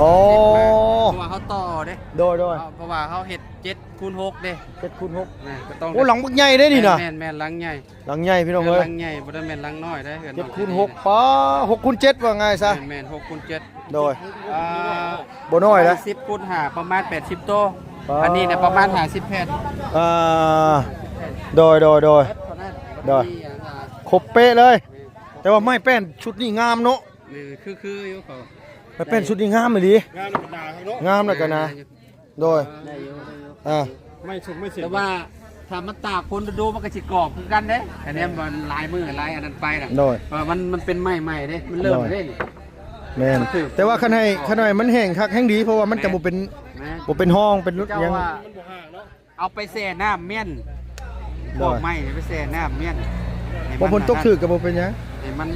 ອໍ ເພາະວ່າເຮົາຕໍ່ເດ້ ໂດຍໆ ເພາະວ່າເຮົາເຮັດເຈັດຄູນຫົກເດ້ ເຈັດຄູນຫົກ ແມ່ນ ກໍຕ້ອງ ໂອ້ ຫຼັງບັກໃຫຍ່ເດ້ນີ້ນະ ແມ່ນໆ ຫຼັງໃຫຍ່ ຫຼັງໃຫຍ່ພີ່ນ້ອງເອີຍ ຫຼັງໃຫຍ່ ບໍ່ໄດ້ແມ່ນຫຼັງນ້ອຍເດ້ ເຮືອນ ເຈັດຄູນຫົກ ປ້າ ຫົກຄູນເຈັດ ວ່າງ່າຍຊະ ແມ່ນໆ ຫົກຄູນເຈັດ ໂດຍ ອ່າ ບໍ່ນ້ອຍນະ ສິບຄູນຫ້າ ປະມານແປດສິບໂຕ ປ້າ ອັນນີ້ນະປະມານຫ້າສິບແຜ່ນ ອ່າ ໂດຍໆໆ ໂດຍ ຄົບເປະເລີຍ ແຕ່ວ່າໄມ້ແປ້ນຊຸດນີ້ງາມເນາະ ແມ່ນ ຄືໆ ຢູ່ເຂົາ ໄມ້ແປ້ນຊຸດນີ້ງາມອີ່ຫຼີ ງາມແລ້ວກໍໜາເນາະ ງາມແລ້ວກໍໜາ ແມ່ນ ໂດຍ ໄດ້ຢູ່ ໄດ້ຢູ່ ອ່າ ໄມ້ຊຸດໄມ້ເສດ ແຕ່ວ່າຖ້າມັນຕາກຝົນດູໆ ມັນກໍຊິກອບຄືກັນເດ້ ອັນນີ້ມັນຫຼາຍມື້ຫຼາຍອັນນັ້ນໄປນະ ໂດຍ ເພາະວ່າມັນ ມັນເປັນໄມ້ໃໝ່ເດ້ ມັນເລີ່ມເດ້ ແມ່ນ ແຕ່ວ່າຄັນໃຫ້ ຄັນໃຫ້ມັນແຫ້ງຄັກແຫ້ງດີ ເພາະວ່າມັນຈະບໍ່ເປັນ ແມ່ນ ບໍ່ເປັນຮ່ອງ ເປັນຫຍັງ ມັນບໍ່ຫາກເນາະ ເອົາໄປແຊ່ນ້ຳມ້ຽນ ໂດຍ ພວກໄມ້ນີ້ໄປແຊ່ນ້ຳມ້ຽນ ໃຫ້ມັນ ບໍ່ ຝົນຕົກຖືກກໍບໍ່ເປັນຫຍັງ ໃຫ້ມັນ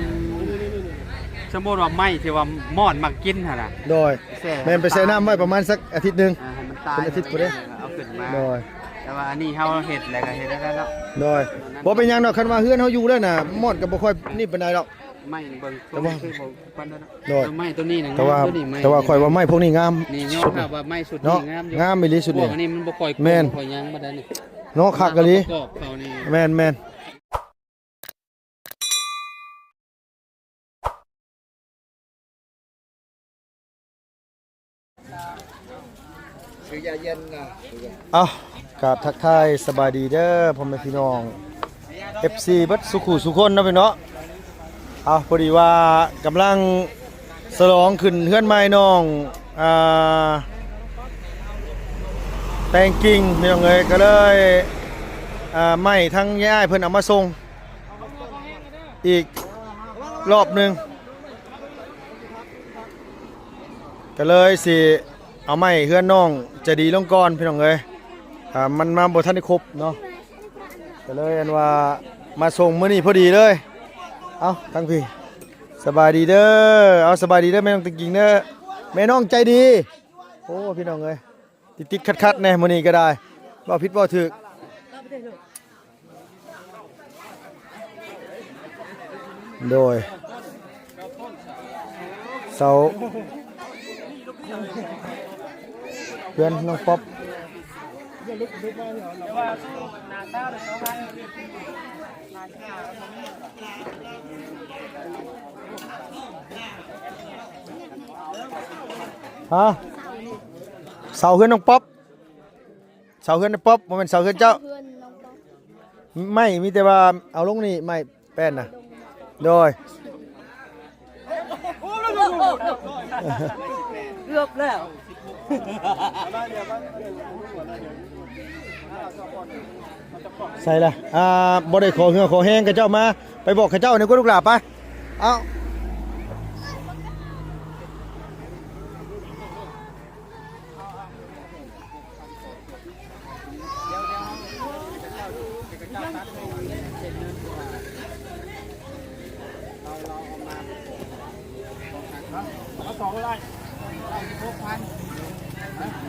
ສົມມຸດວ່າໄມ້ທີ່ວ່າມ້ອນມັກກິນຫັ້ນນະ ໂດຍ ແຊ່ ແມ່ນ ໄປແຊ່ນ້ຳໄວ້ປະມານສັກອາທິດໜຶ່ງ ອ່າ ໃຫ້ມັນຕາຍ ເປັນອາທິດພຸ້ນເດ້ ເອົາຂຶ້ນມາ ໂດຍ ແຕ່ວ່າອັນນີ້ເຮົາເຮັດແລ້ວກໍເຮັດໄດ້ແລ້ວເນາະ ໂດຍ ບໍ່ເປັນຫຍັງດອກ ຄັນວ່າເຮືອນເຮົາຢູ່ແລ້ວນະ ມ້ອນກໍບໍ່ຄ່ອຍນີ້ປານໃດດອກ ໄມ້ເບິ່ງ ແຕ່ວ່າ ຄືບໍ່ ປານນັ້ນນະ ໂດຍ ໄມ້ຕົວນີ້ນະ ແຕ່ວ່າ ງາມ ຕົວນີ້ໄມ້ ແຕ່ວ່າຂ້ອຍວ່າໄມ້ພວກນີ້ງາມ ນີ້ຍອມຮັບວ່າໄມ້ຊຸດນີ້ງາມຢູ່ ງາມອີ່ຫຼີຊຸດນີ້ ພວກອັນນີ້ມັນບໍ່ຄ່ອຍໂກງ ບໍ່ຄ່ອຍຫຍັງປານໃດນີ້ ເນາະ ຄັກອີ່ຫຼີ ປະກອບເຂົານີ້ ແມ່ນໆ ເອົ້າ ກາບທັກທາຍສະບາຍດີເດີພໍ່ແມ່ພີ່ນ້ອງ ເອັຟຊີ ເບິດສູ່ຄູ່ສູ່ຄົນເນາະພີ່ເນາະ ເອົ້າ ພໍດີວ່າກຳລັງສະຫຼອງຂຶ້ນເຮືອນໃໝ່ນ້ອງ ອ່າ ແຕງກິ່ງ ພີ່ນ້ອງເອີຍ ກໍເລີຍ ອ່າ ໃໝ່ທາງຍາຍອ້າຍເພິ່ນເອົາມາສົ່ງອີກລອບໜຶ່ງ ກໍເລີຍຊິເອົາໃໝ່ເຮືອນນ້ອງໃຈດີລົງກ່ອນພີ່ນ້ອງເອີຍ ອ່າ ມັນມາບໍ່ທັນໄດ້ຄົບເນາະ ກໍເລີຍອັນວ່າມາສົ່ງມື້ນີ້ພໍດີເລີຍ ເອົ້າ ທາງພີ້ ສະບາຍດີເດີ ເອົາ ສະບາຍດີເດີແມ່ນ້ອງແຕງກິ່ງເດີ ແມ່ນ້ອງໃຈດີ ໂອ້ ພີ່ນ້ອງເອີຍ ຕິດໆຂັດໆແດ່ມື້ນີ້ກໍໄດ້ ເວົ້າຜິດເວົ້າຖືກ ໂດຍ ເສົາເຮືອນນ້ອງປັອບ ຮະ ເສົາເຮືອນນ້ອງປັອບ ເສົາເຮືອນນ້ອງປັອບ ບໍ່ແມ່ນເສົາເຮືອນເຈົ້າ ເຮືອນນ້ອງປັອບ ໄມ້ມີແຕ່ວ່າເອົາລົງນີ້ ໄມ້ແປ້ນນະ ໂດຍ ເກືອບແລ້ວ ໃສ່ລະ ອ່າ ບໍ່ໄດ້ຂໍເຫື່ອຂໍແຮງເຂົາເຈົ້າມາ ໄປບອກເຂົາເຈົ້ານີ້ກວ່າລູກຫຼານ ໄປ ເອົ້າ.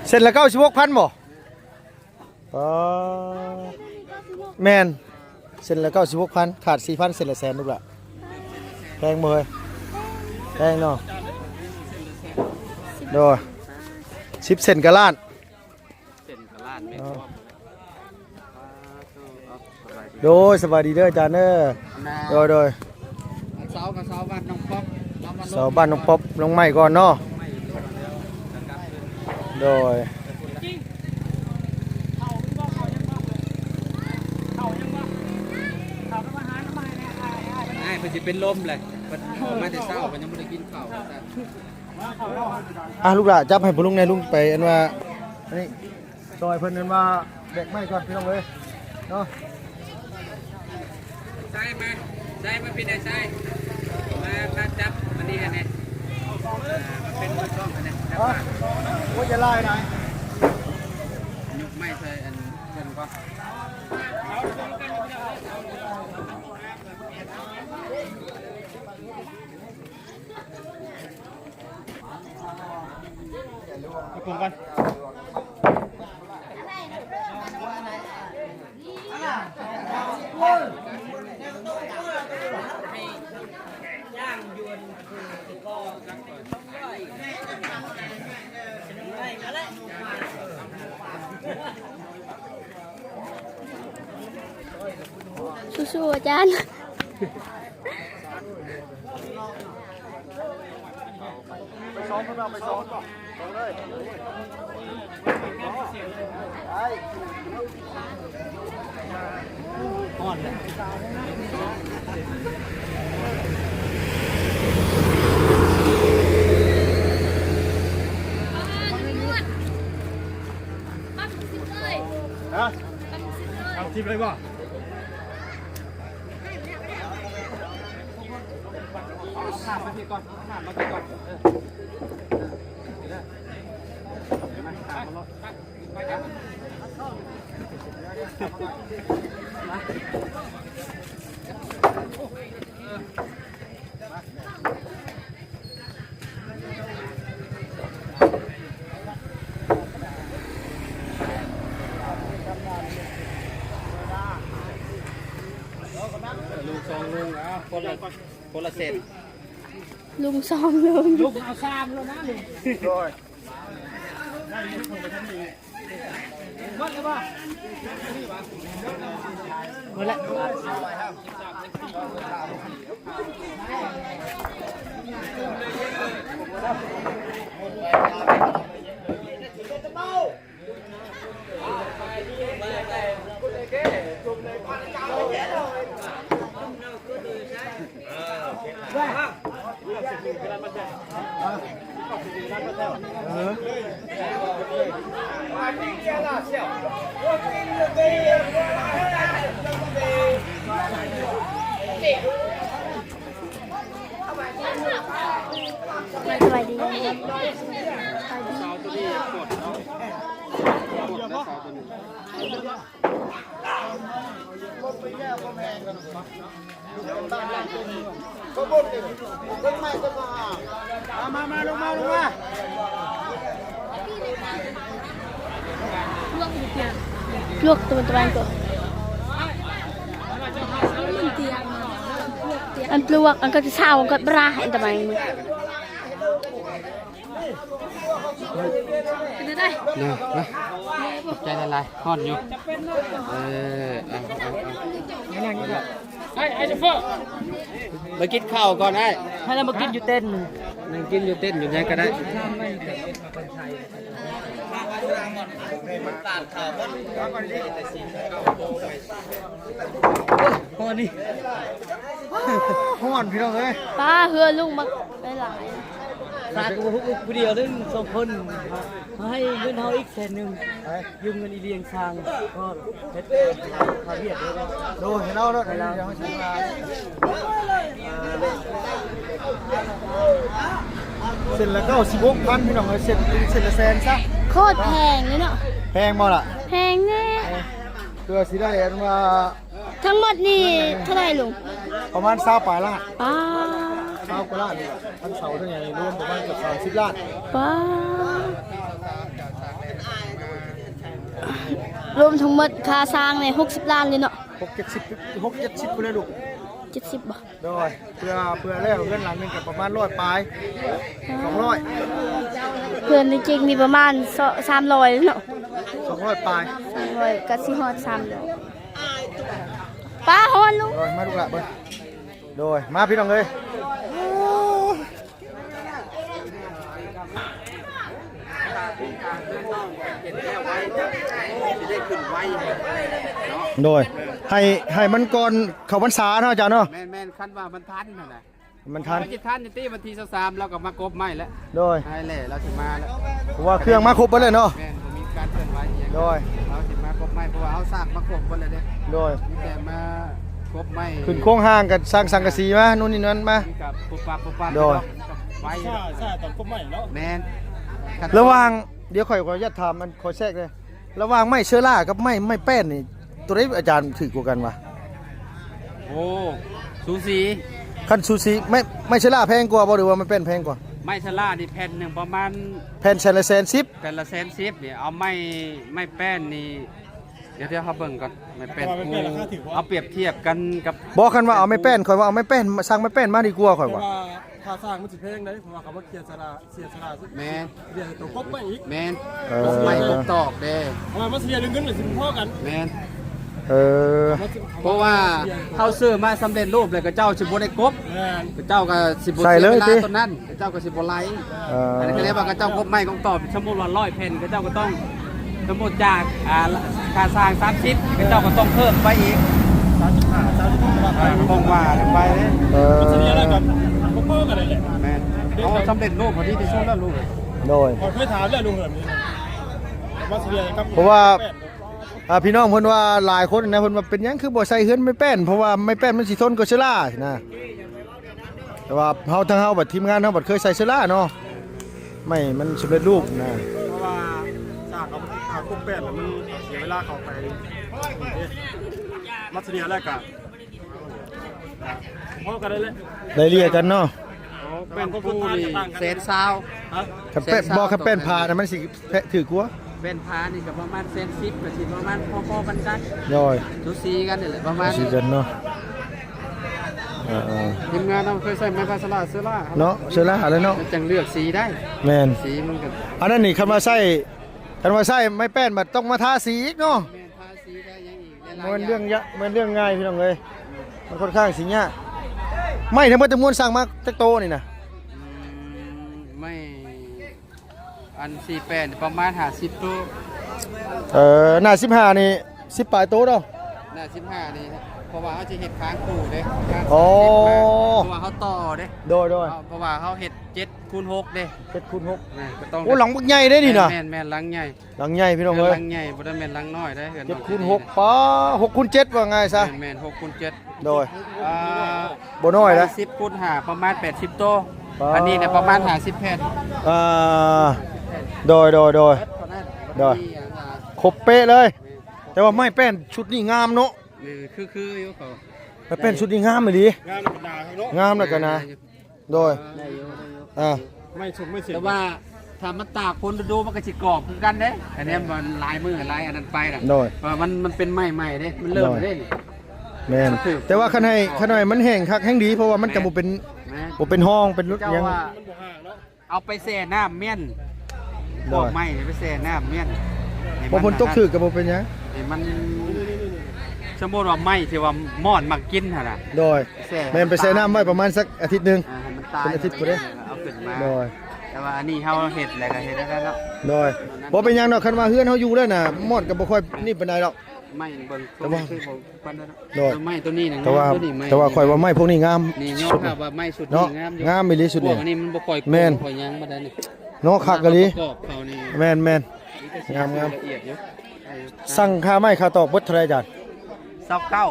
ເສັ້ນລະເກົ້າສິບຫົກພັນບໍ່? ອໍ ແມ່ນ ເສັ້ນລະເກົ້າສິບຫົກພັນ ຂາດສີ່ພັນ ເສັ້ນລະແສນ ລູກຫຼະ ແພງບໍ່ເຮີ້ຍ? ແພງເນາະ ໂດຍ ສິບເສັ້ນກະລ້ານ ເສັ້ນກະລ້ານແມ່ນ ອໍ ໂດຍ ສະບາຍດີເດີອາຈານເດີ ໂດຍ ໂດຍ ອັນເສົາກະເສົາບ້ານນ້ອງປັອບ ເສົາບ້ານນ້ອງປັອບ ລົງໄມ້ກ່ອນເນາະ ໂດຍ ອ້າຍເພິ່ນຊິເປັນລົມແຫຼະ ເພິ່ນອອກມາແຕ່ເຊົ້າ ເພິ່ນຍັງບໍ່ໄດ້ກິນເຂົ້າ ອ່ະ ລູກຫຼານ ຈັບໃຫ້ພໍ່ລຸງແດ່ ລຸງໄປ ອັນວ່າ ອັນນີ້ ຊ່ອຍເພິ່ນນັ້ນວ່າແບກໄມ້ກ່ອນ ພີ່ນ້ອງເອີຍເນາະ ຊາຍມາ ຊາຍມາ ພີ່ນາຍຊາຍ ມາ ມາຈັບອັນນີ້ໃຫ້ແດ່ ເອີ ມາເປັນມືກ້ອງໃຫ້ແດ່ ຈັບມາ ໂອ້ຍ ຢ່າຫຼາຍນາຍ ຍົກໄມ້ໃສ່ອັນເພິ່ນກ່ອນ. ຍ່າງຢວນຄືແຕ່ກ່ອນ. ສູ້ອາຈານ. ຮະ? ເອົາທິບເລີຍບໍ່? ຂ້າມມາທີ່ກ່ອນ ຂ້າມມາທີ່ກ່ອນ ເອີ ມາ ຂ້າມມາໂລດ ໄປກັນ ມາ. ລຸງສອງລຸງ ເອົາ ຄົນລະ ຄົນລະເຊັນ ລຸງສອງລຸງ ລຸງເອົາສາມແລ້ວນະລຸງ ໂດຍ. ໝົດແລ້ວບໍ່? ໝົດແລ້ວ. ສະບາຍດີ ສະບາຍດີ. ມາ ມາ ມາ ລົງມາ ລົງມາ ລວກຕົວ ຕົວ ຕົວ ອັນລວກ ອັນກໍເຊົາ ອັນກໍບຣາ ອັນຕະໄມ. ເປັນຈັ່ງໃດ? ນະ ນະ ຂອບໃຈຫຼາຍໆ ຮ້ອນຢູ່ ເອີ ເອົາ ເອົາ ເອົາ ໄອ້ ໄອ້ໂຊເຟີ ມາກິນເຂົ້າກ່ອນອ້າຍ ໃຫ້ລະມາກິນຢູ່ເຕັນ ນັ່ງກິນຢູ່ເຕັນຢູ່ໃນກໍໄດ້ ຮ້ອນນີ້ ຮ້ອນພີ່ນ້ອງເອີຍ ປ້າ ເຮືອລຸງບັກຫຼາຍໆ ຂ້າກໍບໍ່ຮູ້ ຜູ້ດຽວເດ້ ສອງຄົນ ໃຫ້ເງິນເຮົາອີກແສນໜຶ່ງ ຢືມເງິນອີ່ລ້ຽງຊ່າງ ກໍເຮັດຄ່າວຽກເດ້. ໂດຍ ໃຫ້ລາວໂລດ ໃຫ້ລາວ ເສັ້ນລະເກົ້າສິບຫົກພັນ ພີ່ນ້ອງເອີຍ ເສັ້ນ ເສັ້ນລະແສນຊະ ໂຄດແພງເລີຍເນາະ. ແພງບໍ່ລະ? ແພງແນ່ ເພື່ອຊິໄດ້ອັນວ່າ ທັງໝົດນີ້ເທົ່າໃດລຸງ? ປະມານຊາວປາຍລ້ານ. ປ້າ ຊາວກວ່າລ້ານນີ້ລະ ທັງເສົາທັງຫຍັງນີ້ລວມປະມານເກືອບສາມສິບລ້ານ. ປ້າ ລວມທັງໝົດຄ່າສ້າງນີ້ຫົກສິບລ້ານເລີຍເນາະ. ຫົກເຈັດສິບ ຫົກເຈັດສິບພຸ້ນແຫຼະລູກ ເຈັດສິບບໍ່? ໂດຍ ເພື່ອ ເພື່ອແລ້ວເຮືອນຫຼັງໜຶ່ງກໍປະມານຮ້ອຍປາຍ ສອງຮ້ອຍ ເຮືອນຈິງໆນີ້ປະມານສາມຮ້ອຍເນາະ ສອງຮ້ອຍປາຍ ສອງຮ້ອຍກໍຊິຮອດສາມຮ້ອຍ. ປ້າ ຮ້ອນລູກ ໂດຍ ມາລູກຫຼາເບິ່ງ ໂດຍ ມາພີ່ນ້ອງເອີຍ. ໂດຍ ໃຫ້ ໃຫ້ມັນກ່ອນເຂົ້າພັນສາເນາະອາຈານເນາະ. ແມ່ນໆ ຄັນວ່າມັນທັນຫັ້ນນະ ມັນທັນ ມັນຊິທັນຢູ່ຕິ ວັນທີຊາວສາມ ລາວກໍມາກົບໄມ້ແລ້ວ. ໂດຍ ໃຫ້ແຫຼະ ລາວຊິມາແລ້ວ ເພາະວ່າເຄື່ອງມາຄົບເບິດເລີຍເນາະ. ແມ່ນ ບໍ່ມີການເຄື່ອນໄຫວອີ່ຫຍັງ. ໂດຍ ລາວຊິມາກົບໄມ້ ເພາະວ່າເຮົາສ້າງມາຄົບເບິດແລ້ວເດ້. ໂດຍ ມີແຕ່ມາກົບໄມ້ ຂຶ້ນໂຄງຮ່າງກັນ ສ້າງສັງກະສີມາ ໂນ່ນນີ້ນັ້ນມາ ມັນກໍປຸບປັບປຸບປັບ. ໂດຍ ໄວ ຊ້າ ຊ້າຕອນກົບໄມ້ເນາະ. ແມ່ນ ລະຫວ່າງ ດຽວຂ້ອຍຂໍອະນຸຍາດຖາມ ອັນ ຂໍແຊກເດີ ລະຫວ່າງໄມ້ເຊີລາກັບໄມ້ ໄມ້ແປ້ນນີ້ ໂຕໃດອາຈານຖືກກວ່າກັນວະ? ໂອ້ ສູສີ. ຄັນສູສີ ໄມ້ ໄມ້ເຊີລາແພງກວ່າບໍ່ ຫຼືວ່າໄມ້ແປ້ນແພງກວ່າ? ໄມ້ເຊີລານີ້ແຜ່ນໜຶ່ງປະມານ ແຜ່ນແຜ່ນລະແສນສິບ ແຜ່ນລະແສນສິບນີ້ ເອົາໄມ້ ໄມ້ແປ້ນນີ້ ດຽວ ດຽວເຮົາເບິ່ງກ່ອນ ໄມ້ແປ້ນ ແຕ່ວ່າໄມ້ແປ້ນລາຄາຖືກກວ່າ ເອົາປຽບທຽບກັນກັບ ບໍ່ ຄັນວ່າເອົາໄມ້ແປ້ນ ຂ້ອຍວ່າເອົາໄມ້ແປ້ນ ສ້າງໄມ້ແປ້ນມາດີກວ່າ ຂ້ອຍວ່າ ແຕ່ວ່າຄ່າສ້າງມັນຊິແພງໃດ ເພາະວ່າເຂົາມາເຄຍສາລາ ເສຍສະຫຼະ ແມ່ນ ເສຍໂຕກົບໄມ້ອີກ ແມ່ນ ເອີ ກົບໄມ້ກົບຕອກເດ້ ເພາະວ່າມາເສຍເລື່ອງເງິນມັນຊິບໍ່ພໍກັນ ແມ່ນ ເອີ ເພາະວ່າເຮົາຊື້ມາສຳເລັດຮູບແລ້ວ ເຂົາເຈົ້າຊິບໍ່ໄດ້ກົບ ແມ່ນ ເຂົາເຈົ້າກໍຊິບໍ່ ໃສ່ເລີຍຕິ ເສຍເວລາຕົວນັ້ນ ເຂົາເຈົ້າກໍຊິບໍ່ໄຫຼ. ເອີ ອັນນີ້ກໍເລີຍວ່າເຂົາເຈົ້າກົບໄມ້ກົບຕອກ ສົມມຸດວ່າຮ້ອຍແຜ່ນ ເຂົາເຈົ້າກໍຕ້ອງ ສົມມຸດຈາກ ອ່າ ຄ່າສ້າງສາມສິບ ເຂົາເຈົ້າກໍຕ້ອງເພີ່ມໄປອີກ ສາມສິບຫ້າ ສາມສິບຫົກ ວ່າໄປ ເອີ ມັນສະເລີຍແລ້ວກໍບໍ່ພໍກັນແຫຼະ ແມ່ນ ເອົາສຳເລັດຮູບພໍດີທີ່ສຸດແລ້ວລູກ ໂດຍ ຂ້ອຍເຄີຍຖາມແລ້ວລຸງເຫີມນີ້ ມັນສະເລີຍກັບ ເພາະວ່າ ອ່າ ພີ່ນ້ອງເພິ່ນວ່າຫຼາຍຄົນນະ ເພິ່ນວ່າເປັນຫຍັງຄືບໍ່ໃສ່ເຮືອນໄມ້ແປ້ນ ເພາະວ່າໄມ້ແປ້ນມັນຊິທົນກັບເຊື້ອລານະ ແຕ່ວ່າເຮົາ ທາງເຮົາບັດ ທີມງານເຮົາບັດເຄີຍໃສ່ເຊື້ອລາເນາະ ໄມ້ມັນສຳເລັດຮູບນະ ເພາະວ່າສາກເຂົາ ຖ້າຄົບແປ້ນແລ້ວມັນເສຍເວລາເຂົ້າໄປ ມັນສະເລີຍແລ້ວກະ ພໍກັນໄດ້ແຫຼະ ໄລ່ເລ່ຍກັນເນາະ ອໍ ແປ້ນປູນີ້ແສນຊາວ ຮະ ຄັນແປ້ນ ແສນຊາວ ບໍ່ ຄັນແປ້ນຜ້ານະມັນຊິຖືກກວ່າ ແປ້ນຜ້ານີ້ກໍປະມານແສນສິບ ກໍຊິປະມານພໍໆກັນຊະ ໂດຍ ສູສີກັນນີ້ແຫຼະ ປະມານ ສູສີກັນເນາະ ເອີໆ ທີມງານເຮົາເຄີຍໃຊ້ໄມ້ພາສາລາເຊື້ອລາເນາະ ເຊື້ອລາແລ້ວເນາະ ມັນຈັ່ງເລືອກສີໄດ້ ແມ່ນ ສີມັນກໍ ອັນນັ້ນນີ້ຄັນວ່າໃຊ້ ຄັນວ່າໃຊ້ໄມ້ແປ້ນບັດຕ້ອງມາທາສີອີກເນາະ ແມ່ນ ທາສີໄດ້ຫຍັງອີກ ບໍ່ແມ່ນເລື່ອງຍະ ບໍ່ແມ່ນເລື່ອງງ່າຍພີ່ນ້ອງເອີຍ ມັນຂ້ອນຂ້າງຊິຍາກ ໄມ້ທັງໝົດທັງມວນສັ່ງມາຈັກໂຕນີ້ນະ ອືມ ໄມ້ ອັນສີ່ແປດປະມານຫ້າສິບໂຕ ເອີ ໜ້າສິບຫ້ານີ້ສິບປາຍໂຕເນາະ ໜ້າສິບຫ້ານີ້ ເພາະວ່າເຮົາຊິເຮັດຄາງຄູ່ເດ້ ຄາງ ອໍ ເພາະວ່າເຮົາຕໍ່ເດ້ ໂດຍໆ ເພາະວ່າເຮົາເຮັດເຈັດຄູນຫົກເດ້ ເຈັດຄູນຫົກ ແມ່ນ ກໍຕ້ອງ ໂອ້ ຫຼັງບັກໃຫຍ່ເດ້ນີ້ນະ ແມ່ນໆ ຫຼັງໃຫຍ່ ຫຼັງໃຫຍ່ພີ່ນ້ອງເອີຍ ຫຼັງໃຫຍ່ ບໍ່ໄດ້ແມ່ນຫຼັງນ້ອຍເດ້ ເຈັດຄູນຫົກ ປາ ຫົກຄູນເຈັດວ່າງ່າຍຊະ ແມ່ນໆ ຫົກຄູນເຈັດ ໂດຍ ອ່າ ບໍ່ນ້ອຍນະ ສິບຄູນຫ້າ ປະມານແປດສິບໂຕ ປາ ອັນນີ້ນະປະມານຫ້າສິບແຜ່ນ ອ່າ ໂດຍໆໆ ໂດຍ ຄົບເປະເລີຍ ແຕ່ວ່າໄມ້ແປ້ນຊຸດນີ້ງາມເນາະ ຄືໆຢູ່ເຂົາ ໄມ້ແປ້ນຊຸດນີ້ງາມອີ່ຫຼີ ງາມແລ້ວກໍໜາເນາະ ງາມແລ້ວກໍໜາ ໂດຍ ໄດ້ຢູ່ ໄດ້ຢູ່ ອ່າ ໄມ້ສົມໄມ້ເສນ ແຕ່ວ່າຖ້າມັນຕາກຝົນດູໆ ມັນກໍຊິກອບຄືກັນເດ້ ອັນນີ້ມັນຫຼາຍມື້ຫຼາຍອັນນັ້ນໄປນະ ໂດຍ ເພາະວ່າມັນ ມັນເປັນໄມ້ໃໝ່ເດ້ ມັນເລີ່ມເດ້ ແມ່ນ ແຕ່ວ່າຄັນໃຫ້ ຄັນໃຫ້ມັນແຫ້ງຄັກແຫ້ງດີ ເພາະວ່າມັນກໍບໍ່ເປັນ ແມ່ນ ບໍ່ເປັນຮ່ອງ ເປັນຫຍັງ ເຈົ້າວ່າ ມັນບໍ່ຫ່າງເນາະ ເອົາໄປແຊ່ນ້ຳມ້ຽນ ໂດຍ ພວກໄມ້ນີ້ໄປແຊ່ນ້ຳມ້ຽນ ໃຫ້ມັນ ພໍຝົນຕົກຖືກກໍບໍ່ເປັນຫຍັງ ໃຫ້ມັນ ສົມມຸດວ່າໄມ້ທີ່ວ່າມ້ອນມັກກິນຫັ້ນນະ ໂດຍ ແຊ່ ແມ່ນ ໄປແຊ່ນ້ຳໄວ້ປະມານສັກອາທິດໜຶ່ງ ອ່າ ໃຫ້ມັນຕາຍ ເປັນອາທິດພຸ້ນເດ້ ເອີ ເອົາຂຶ້ນມາ ໂດຍ ແຕ່ວ່າອັນນີ້ເຮົາເຮັດແລ້ວກໍເຮັດໄດ້ແລ້ວເນາະ ໂດຍ ບໍ່ເປັນຫຍັງດອກ ຄັນວ່າເຮືອນເຮົາຢູ່ແລ້ວນະ ມ້ອນກໍບໍ່ຄ່ອຍນີ້ປານໃດດອກ ໄມ້ເບິ່ງ ແຕ່ວ່າ ຄືບໍ່ ປານນັ້ນເນາະ ໂດຍ ແຕ່ໄມ້ຕົວນີ້ນະ ແຕ່ວ່າ ງາມ ຕົວນີ້ໄມ້ ແຕ່ວ່າຂ້ອຍວ່າໄມ້ພວກນີ້ງາມ ນີ້ຍອມ ສຸດ ຮັບວ່າໄມ້ຊຸດນີ້ ເນາະ ງາມຢູ່ ງາມອີ່ຫຼີຊຸດນີ້ ພວກອັນນີ້ມັນບໍ່ຄ່ອຍ ແມ່ນ ໂກງ ບໍ່ຄ່ອຍຫຍັງປານໃດນີ້ ເນາະ ຄັກອີ່ຫຼີ ປະກອບເຂົານີ້ ແມ່ນໆ ງາມໆ ລະອຽດຢູ່ ສັ່ງຄ່າໄມ້ຄ່າຕອກເບິດເທົ່າໃດຈານ? ຊາວເກົ້າ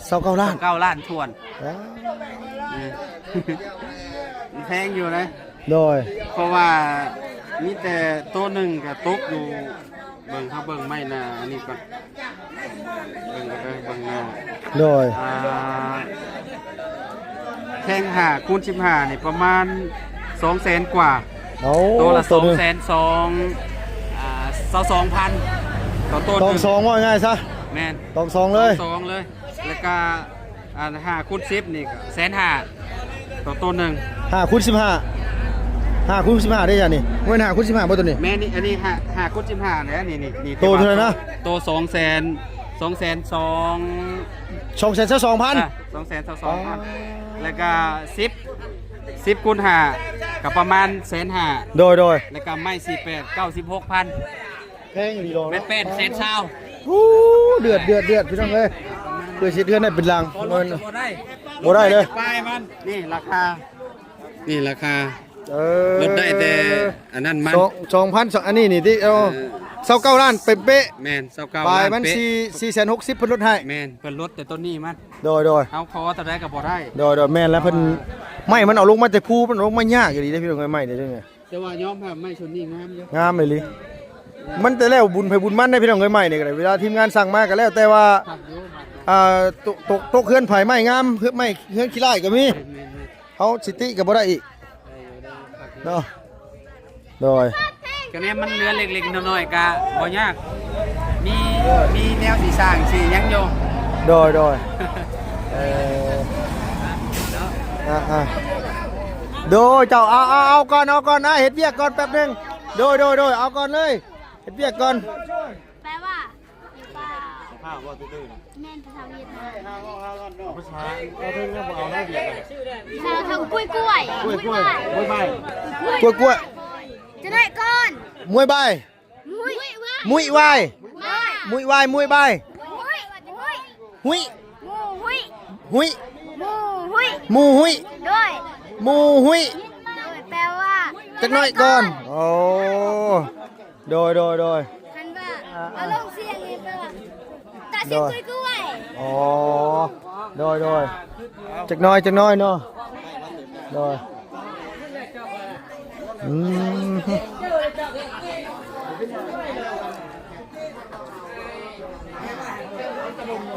ຊາວເກົ້າລ້ານ ຊາວເກົ້າລ້ານຖ້ວນ ວ້າວ ເອີ ມັນແພງຢູ່ນະ ໂດຍ ເພາະວ່າມີແຕ່ໂຕໜຶ່ງກໍຕົກຢູ່ ເບິ່ງ ເຮົາເບິ່ງໄມ້ໜ້າອັນນີ້ກ່ອນ ເບິ່ງ ເບິ່ງໜ້າ ໂດຍ ອ່າ ແທ່ງຫ້າຄູນສິບຫ້ານີ້ປະມານສອງແສນກວ່າ ໂອ້ ໂຕລະ ໂຕໜຶ່ງ ສອງແສນສອງ ອ່າ ຊາວສອງພັນ ຕໍ່ໂຕໜຶ່ງ ຕອງສອງ ເວົ້າງ່າຍຊະ ແມ່ນ ຕອງສອງເລີຍ ຕອງສອງເລີຍ ແລ້ວກະ ອັນຫ້າຄູນສິບນີ້ກໍແສນຫ້າຕໍ່ໂຕໜຶ່ງ ຫ້າຄູນສິບຫ້າ ຫ້າຄູນສິບຫ້າເດ້ຈ້ະນີ້ ແມ່ນຫ້າຄູນສິບຫ້າບໍ່ໂຕນີ້ ແມ່ນນີ້ ອັນນີ້ຫ້າ ຫ້າຄູນສິບຫ້າແຫຼະ ນີ້ ນີ້ ນີ້ ໂຕເທົ່າໃດນະ ໂຕສອງແສນ ສອງແສນສອງ ສອງແສນຊາວສອງພັນ ອ່າ ສອງແສນຊາວສອງພັນ ອໍ ແລ້ວກະສິບ ສິບຄູນຫ້າກໍປະມານແສນຫ້າ ໂດຍໆ ແລ້ວກະໄມ້ສີ່ແປດ ເກົ້າສິບຫົກພັນ ແພງອີ່ຫຼີດອກ ແມ່ນແປດແສນຊາວ ໂອ້ ເດືອດ ເດືອດ ເດືອດ ພີ່ນ້ອງເອີຍ ເພື່ອຊິເຮັດເຮືອນໃຫ້ເປັນຫຼັງ ບໍ່ໄດ້ ບໍ່ໄດ້ເລີຍ ປາຍມັນ ນີ້ລາຄາ ນີ້ລາຄາ ເອີ ລົດໄດ້ແຕ່ອັນນັ້ນມັນ ສອງ ສອງພັນ ສອງ ອັນນີ້ນີ້ຕິ ເອີ ເອີ ຊາວເກົ້າລ້ານເປັນເປະ ແມ່ນ ຊາວເກົ້າລ້ານ ປາຍມັນ ເປະ ສີ່ ສີ່ແສນຫົກສິບ ເພິ່ນລົດໃຫ້ ແມ່ນ ເພິ່ນລົດແຕ່ຕົ້ນນີ້ມັນ ໂດຍໆ ເຮົາຂໍເທົ່າໃດກໍບໍ່ໄດ້ ໂດຍໆ ແມ່ນແລ້ວ ເພິ່ນ ເພາະວ່າ ໄມ້ມັນເອົາລົງມາແຕ່ພູ ມັນເອົາລົງມາຍາກອີ່ຫຼີເດ້ພີ່ນ້ອງເອີຍ ໄມ້ນີ້ ແຕ່ວ່າຍອມຮັບໄມ້ຊຸດນີ້ງາມຢູ່ ງາມອີ່ຫຼີ ມັນແຕ່ແລ້ວບຸນໃຜບຸນມັນເດ້ພີ່ນ້ອງເອີຍ ໄມ້ນີ້ກໍໄດ້ ເວລາທີມງານສັ່ງມາກໍແລ້ວ ແຕ່ວ່າ ຄັກຢູ່ ອ່າ ຕົກ ຕົກ ຕົກເຮືອນໃຜໄມ້ງາມ ເຮືອນ ໄມ້ເຮືອນຂີ້ລ້າຍກໍມີ ແມ່ນໆໆ ເຮົາຊິຕິກໍບໍ່ໄດ້ອີກ ໄດ້ຢູ່ ໄດ້ຢູ່ ຄັກຢູ່ ເນາະ ໂດຍ ກະແນມມັນເຫຼືອເລັກໆນ້ອຍໆກະບໍ່ຍາກ ມີ ມີແນວຊິສ້າງຊິຫຍັງຢູ່ ໂດຍ ໂດຍ ເອີ ເນາะ ອ່າໆ ໂດຍ ເຈົ້າ ເອົາ ເອົາ ເອົາກ່ອນ ເອົາກ່ອນນະ ເຮັດວຽກກ່ອນແປັບໜຶ່ງ ໂດຍ ໂດຍ ໂດຍ ເອົາກ່ອນເລີຍ ເຮັດວຽກກ່ອນ ແປວ່າ ຖ້າເວົ້າຕື່ໆນະ ແມ່ນພາສາຫວຽດນາມ. ເອົາພາສາ ເອົາເຖິງແລ້ວບໍ່ເອົາແລ້ວຫວຽດນາມ. ເອົາເຖິງກ້ວຍກ້ວຍ ກ້ວຍກ້ວຍ ມວຍບາຍ ມວຍບາຍ ກ້ວຍກ້ວຍ. ຈະໄດ້ກ່ອນ ມວຍບາຍ ມຸ້ຍ ມຸ້ຍວາຍ ມຸ້ຍວາຍ ມຸ້ຍວາຍ ມຸ້ຍບາຍ ມຸ້ຍ ມຸ້ຍ ຫຸຍ ໝູ່ຫຸຍ ຫຸຍ ໝູ່ຫຸຍ ໝູ່ຫຸຍ ໂດຍ ໝູ່ຫຸຍ ໂດຍ ແປວ່າ ຈັກໜ້ອຍກ່ອນ. ໂອ້ ໂດຍ ໂດຍ ໂດຍ ຄັນວ່າ ອ່າ ອາລົມສຽງນີ້ແປວ່າ ຕາຊິງ ໂດຍ ກ້ວຍໆ. ອໍ ໂດຍ ໂດຍ ຈັກໜ້ອຍ ຈັກໜ້ອຍເນາະ ໂດຍ. ອືມ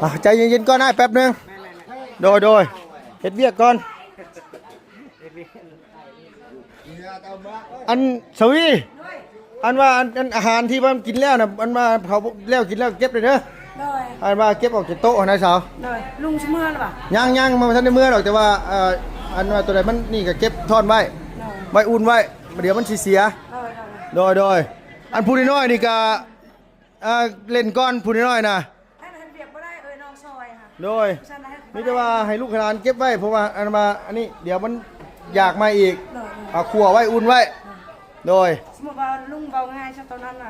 ອ່ະ ໃຈເຢັນໆກ່ອນອ້າຍແປັບໜຶ່ງ. ໂດຍ ໂດຍ ເຮັດວຽກກ່ອນ. ອັນສະຫວີ ອັນວ່າ ອັນ ອັນອາຫານທີ່ວ່າມັນກິນແລ້ວນະ ອັນວ່າເຂົາແລ້ວກິນແລ້ວເກັບໄດ້ເດີ. ໂດຍ ອັນວ່າເກັບອອກຈາກໂຕະຫັ້ນນະສາວ. ໂດຍ ລຸງຊິເມືອແລ້ວບໍ່? ຍັງ ຍັງ ມັນບໍ່ທັນໄດ້ເມືອດອກ ແຕ່ວ່າ ເອີ ອັນວ່າໂຕໃດມັນນີ້ກໍເກັບທ້ອນໄວ້ ໂດຍ ໄວ້ອຸ່ນໄວ້ ດຽວມັນຊິເສຍ. ໂດຍ ໂດຍ ໂດຍ ອັນຜູ້ນ້ອຍໆນີ້ກໍ ອ່າ ເລ່ນກ່ອນຜູ້ນ້ອຍໆນະ. ໃຫ້ມັນເຮັດວຽກບໍ່ໄດ້ ເອີຍ ນ້ອງຊ່ອຍຫາ. ໂດຍ ມີແຕ່ວ່າໃຫ້ລູກໃຫ້ຫຼານເກັບໄວ້ ເພາະວ່າອັນວ່າອັນນີ້ ດຽວມັນຢາກມາອີກ. ໂດຍ ເອົາຂົ້ວໄວ້ ອຸ່ນໄວ້. ໂດຍ ໂດຍ ສົມມຸດວ່າລຸງເວົ້າງ່າຍຊະ ຕອນນັ້ນນະ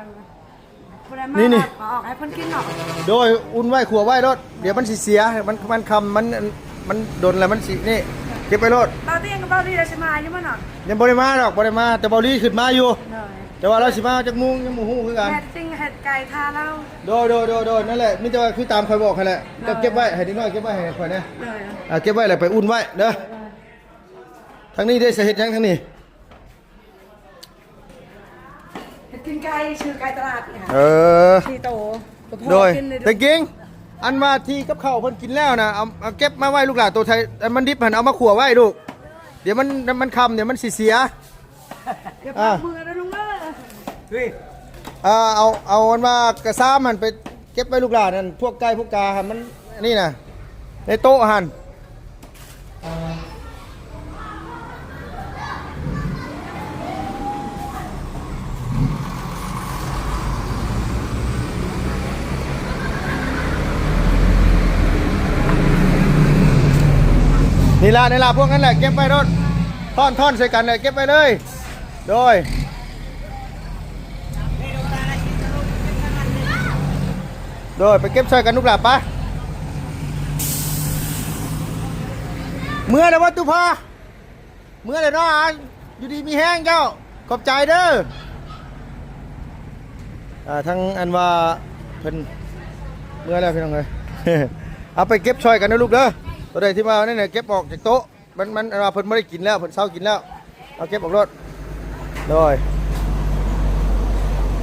ຜູ້ໃດມາ ນີ້ໆ ເອົາອອກໃຫ້ເພິ່ນກິນເນາະ. ໂດຍ ອຸ່ນໄວ້ ຂົ້ວໄວ້ໂລດ ດຽວມັນຊິເສຍ ມັນ ມັນຄ່ຳ ມັນ ມັນດົນແລ້ວມັນຊິນີ້ ເກັບໄວ້ໂລດ. ບ່າວຕຽງກັບບ່າວລີລະຊິມາຢູ່ບໍ່ເນາະ? ຍັງບໍ່ໄດ້ມາດອກ ບໍ່ໄດ້ມາ ແຕ່ບ່າວລີຂຶ້ນມາຢູ່. ໂດຍ ແຕ່ວ່າລາວຊິມາຈັກໂມງຍັງບໍ່ຮູ້ຄືກັນ. ເຮັດສິ່ງເຮັດໄກ່ຖ້າລາວ. ໂດຍ ໂດຍ ໂດຍ ໂດຍ ນັ້ນແຫຼະ ມີແຕ່ວ່າຄືຕາມຂ້ອຍບອກຫັ້ນແຫຼະ. ໂດຍ ເຈົ້າເກັບໄວ້ ໃຫ້ເດັກນ້ອຍເກັບໄວ້ໃຫ້ຂ້ອຍແດ່. ໂດຍ ອ່າ ເກັບໄວ້ແລ້ວໄປອຸ່ນໄວ້ເດີ. ໂດຍ ທາງນີ້ເດ້ ຊິເຮັດຫຍັງທາງນີ້? ເຮັດກິນໄກ່ ຊື້ໄກ່ຕະຫຼາດນີ້ຫາ. ເອີ ສີ່ໂຕ ໂດຍ ແຕ່ກິງ ອັນວ່າທີ່ກັບເຂົ້າເພິ່ນກິນແລ້ວນະ ເອົາ ເອົາເກັບມາໄວ້ລູກຫຼານ ໂຕໄທ ອັນມັນດິບຫັ້ນເອົາມາຂົ້ວໄວ້ລູກ ດຽວມັນ ມັນຄ່ຳ ດຽວມັນຊິເສຍ. ເກັບ ອ່າ ເມືອເດີລຸງເດີ. ເອີ ເອົາ ເອົາອັນວ່າກະຊາມຫັ້ນໄປເກັບໄວ້ລູກຫຼານຫັ້ນ ພວກໄກ່ພວກກາຫັ້ນ ມັນອັນນີ້ນະ ໃນໂຕະຫັ້ນ. ນີ້ລະ ນີ້ລະ ພວກນັ້ນແຫຼະ ເກັບໄວ້ໂລດ ທ້ອນໆໃສ່ກັນແຫຼະ ເກັບໄວ້ເລີຍ. ໂດຍ ໂດຍ ໄປເກັບຊ່ອຍກັນລູກຫຼານປະ. ເມືອແລ້ວບໍ່ຕຸພາ? ເມືອແລ້ວເນາະ ຢູ່ດີມີແຮງເຈົ້າ ຂອບໃຈເດີ. ອ່າ ທາງອັນວ່າເພິ່ນເມືອແລ້ວພີ່ນ້ອງເອີຍ ເອົາໄປເກັບຊ່ອຍກັນເດີລູກເດີ. ໂຕໃດທີ່ວ່ານັ້ນນະ ເກັບອອກຈາກໂຕະ ມັນ ມັນອັນວ່າເພິ່ນບໍ່ໄດ້ກິນແລ້ວ ເພິ່ນເຊົາກິນແລ້ວ ເອົາເກັບອອກໂລດ. ໂດຍ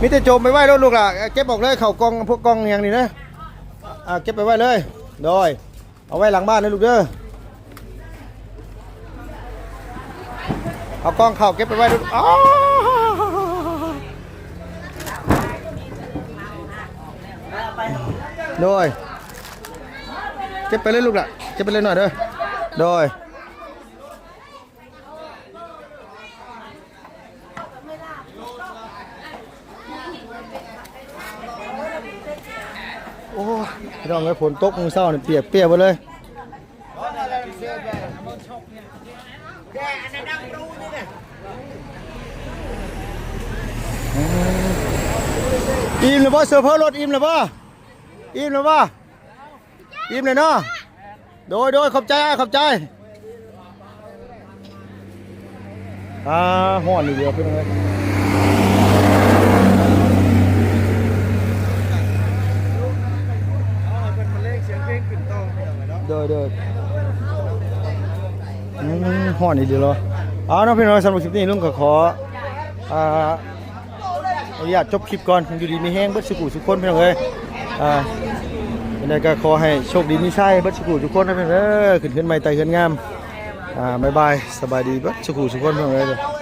ມີແຕ່ໂຈມໄປໄວ້ໂລດລູກຫຼານ ເກັບອອກເລີຍ ເຂົ້າກ່ອງ ພວກກ່ອງຫຍັງນີ້ນະ ອ່າ ເກັບໄປໄວ້ເລີຍ. ໂດຍ ເອົາໄວ້ຫຼັງບ້ານເດີລູກເດີ ເອົາກ່ອງເຂົ້າເກັບໄປໄວ້ເດີ. ອ້າ ໂດຍ ເກັບໄປເລີຍລູກຫຼະ ເກັບໄປເລີຍໜ້ອຍເດີ. ໂດຍ ໂອ້ຍ ພີ່ນ້ອງເອີຍ ຝົນຕົກມື້ເຊົ້ານີ້ ປຽກເປຍໝົດເລີຍ. ອີ່ມແລ້ວບໍ່? ໂຊເຟີລົດອີ່ມແລ້ວບໍ່? ອີ່ມແລ້ວບໍ່? ອີ່ມແລ້ວເນາະ. ໂດຍ ໂດຍ ຂອບໃຈອ້າຍ ຂອບໃຈ. ອ່າ ຮ້ອນອີ່ຫຼີພີ່ນ້ອງເອີຍ. ໂດຍ ໂດຍ ອືມ ຮ້ອນອີ່ຫຼີເນາະ. ເອົາເນາະ ພີ່ນ້ອງ ສຳລັບຄລິບນີ້ລຸງກໍຂໍ ອ່າ ຂໍອະນຸຍາດຈົບຄລິບກ່ອນ. ຢູ່ດີມີແຮງເບິດສູ່ຜູ້ສູ່ຄົນ ພີ່ນ້ອງເອີຍ. ອ່າ ຈັ່ງໃດກໍຂໍໃຫ້ໂຊກດີມີໄຊເບິດສູ່ຜູ້ສູ່ຄົນເດີ ຂຶ້ນເຮືອນໃໝ່ໄຕ່ເຮືອນງາມ. ອ່າ ບາຍບາຍ ສະບາຍດີເບິດສູ່ຜູ້ສູ່ຄົນ ພີ່ນ້ອງເອີຍ.